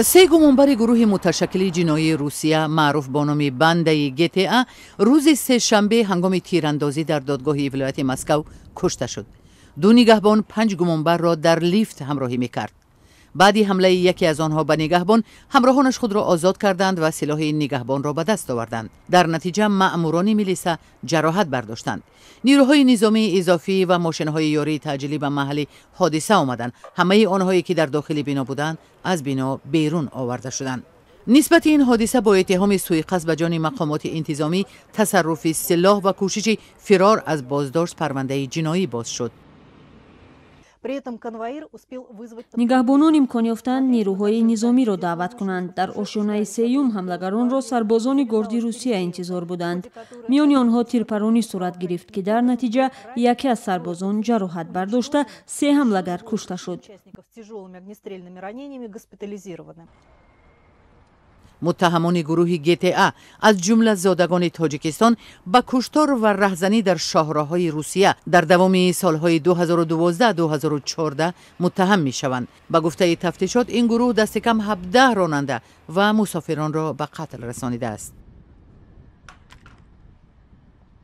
Се гумонбари гурӯҳи муташаккили ҷиноии Русия, маъруф бо номи бандаи ГТА, рӯзи сешанбе ҳангоми тирандозӣ дар додгоҳи вилояти Москав кушта шуд. Ду нигаҳбон панҷ гумонбарро дар лифт ҳамроҳӣ мекард. Баъди ҳамлаи яке аз онҳо ба нигаҳбон, ҳамроҳонаш худро озод карданд ва силоҳи нигаҳбонро ба даст оварданд. Дар натиҷа маъмурони милиса ҷароҳат бардоштанд. Нирӯҳои низомии изофӣ ва мошинҳои ёрии таъҷилӣ ба маҳалли ҳодиса омаданд. Ҳамаи онҳое, ки дар дохили бино буданд, аз бино берун оварда шуданд. Нисбати ин ҳодиса бо иттиҳоми суиқасд ба ҷони мақомоти интизомӣ, тасарруфи силоҳ ва кӯшиши фирор аз боздошт парвандаи ҷиноӣ боз шуд. Нигаҳбонон имкон ёфтанд нерӯҳои низомиро даъват кунанд. Дар ошёнаи сеюм ҳамлагаронро сарбозони горди Русия интизор буданд. Миёни онҳо тирпаронӣ сурат гирифт, ки дар натиҷа яке аз сарбозон ҷароҳат бардошта, се ҳамлагар кушта шуд. Муттаҳамони гурӯҳи ГТА, аз ҷумла зодагони Тоҷикистон, ба куштор ва раҳзанӣ дар шоҳроҳҳои Русия дар давоми солҳои 2012-2014 муттаҳам мешаванд. Ба гуфтаи тафтишот, ин гурӯҳ дасти кам 17 ронанда ва мусофиронро ба қатл расонидааст.